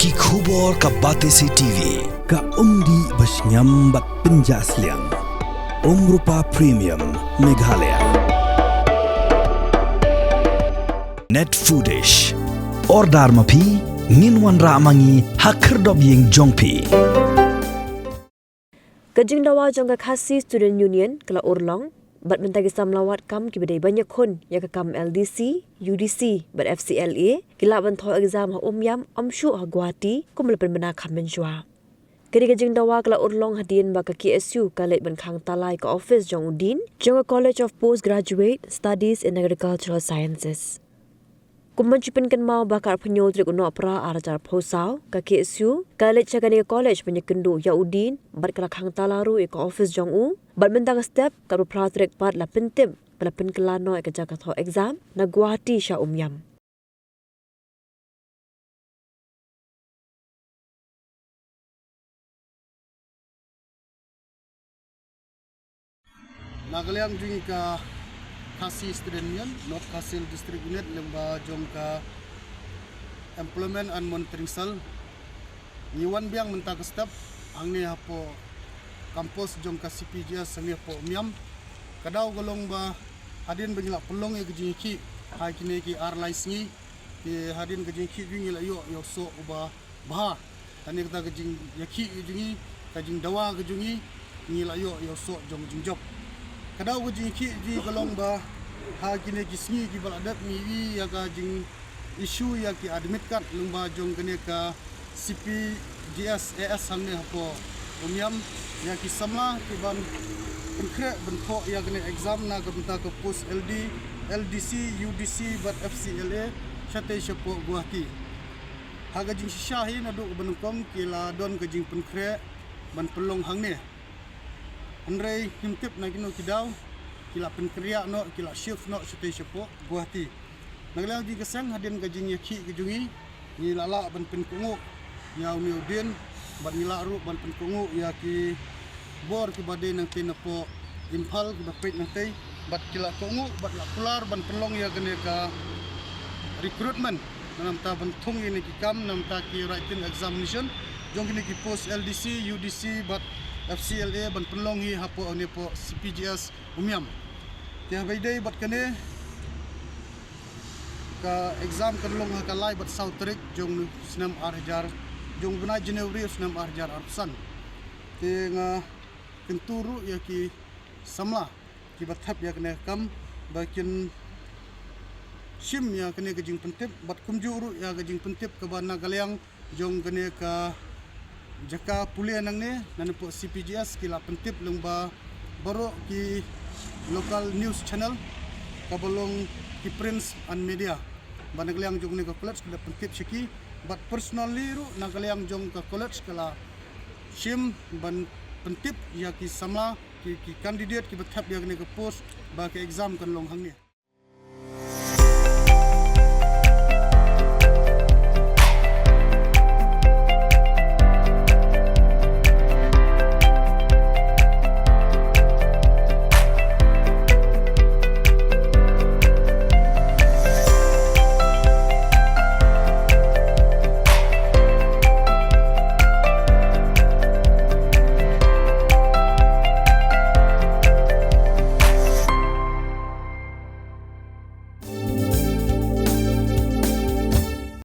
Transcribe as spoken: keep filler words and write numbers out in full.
Ki khubor ka Batesi T V. Ka umdih ba shngiam bad pynjah sliang. Umrupa Premium Meghalaya. Net Foodish. Order ma phi, ngin wanrah ma ngi ha khyrdop ïing jong phi. Ka jingdawa jong ka Khasi Student Union ka la urlong, bad mynta ki samla wad kam kiba dei ban ïakhun ïa ka kam L D C, U D C bad F C L A ki lah ban thoh exam ha Umiam, ym shuh ha Guwahati kum la pynbna kham mynshuwa. Kane ka jingdawa ka la urlong hadien ba ka K S U ka leit ban khang tala ïa ka office jong u Dean jong ka College of Postgraduate Studies in Agricultural Sciences. Kum ban shu pynkynmaw ba ka arphew hynñiew tarik u Nohprah arhajar arphew saw, ka K S U ka leit sha kane ka college ban ïakynduh ïa u Dean, bad ka la khang tala ruh ïa ka office jong u, bad mynta ka step ka arphew phra tarik pat la pyntip ba la pynkylla noh ïa ka jaka thoh exam na Guwahati sha Umiam. Na ka liang jong ka Khasi Student Union, North Khasi District Unit, lyngba jong ka Employment and Monitoring Cell, ngi wan biang mynta ka step hangne hapoh campus jong ka C P G S hangne hapoh Umiam. Ka daw ka long ba hadien ba ngi la pynlong ïa ka jingïakhih ha kine ki ar lai sngi, te hadien ka jingïakhih jong ngi la ïoh ïa u soh uba bha. Kane kata ka jingïakhih ka jong ngi, ka jingdawa ka jong ngi, ngi la ïoh ïa u soh jong ka jingjop. Ka daw ka jingïakhih jong ngi ka long ba ha kine ki sngi kiba la dep ngi ïohi ïa ka jing issue ïa ki admit card lyngba jong kane ka C P G S A S hangne hapoh Umiam, ïa ki samla ki ban pynkhreh ban thoh ïa kane exam na ka bynta ka post L D, L D C, U D C bad F C L A shatei shapoh Guwahati. Ha ka jingshisha hi naduh kaba nyngkong ki la don ka jingpynkhreh ban pynlong hangne. Hynrei ngim tip na kino ki daw ki la pynkhreh noh, ki la shift noh shatei shapoh Guwahati. Na ka liang jong ka seng, hadien ka jingïakhih ka jong ngi, ngi la lah ban pynkohnguh ïa une u Dean, bad ngi lah ruh ban pynkohnguh ïa ki bor kiba dei nangtei napoh Imphal kiba peit nangtei, bad ki la kohnguh bad la kular ban pynlong ïa kane ka recruitment, namar ban thung ïa kine ki kam, namar ki written examination jong kine ki post L D C, U D C bad F C L A ban pynlong hi hapoh, hapoh C P G S Umiam. Te haba ïadei bad kane, ka exam kan long ha ka lai bad saw tarik jong u snem ar hajar, jong u bnai January u snem ar hajar arphew san. Te nga kyntu ruh ïa ki samla kiba thep ïa kane ka kam ba kin shim ïa kane ka jingpyntip, bad kumjuh ruh ïa ka jingpyntip kaba na ka liang jong kane ka jaka pule nangne, na napoh C P G S ki la pyntip lyngba baroh ki local news channel kaba long ki prints and media. Ba na ka liang jong kane ka college ki la pyntip sha ki, bad personally ruh na ka liang jong ka college ka la shim ban pyntip ïa ki samla, ki, ki candidate kiba thep ïa kane ka post ba ka exam kan long hangne.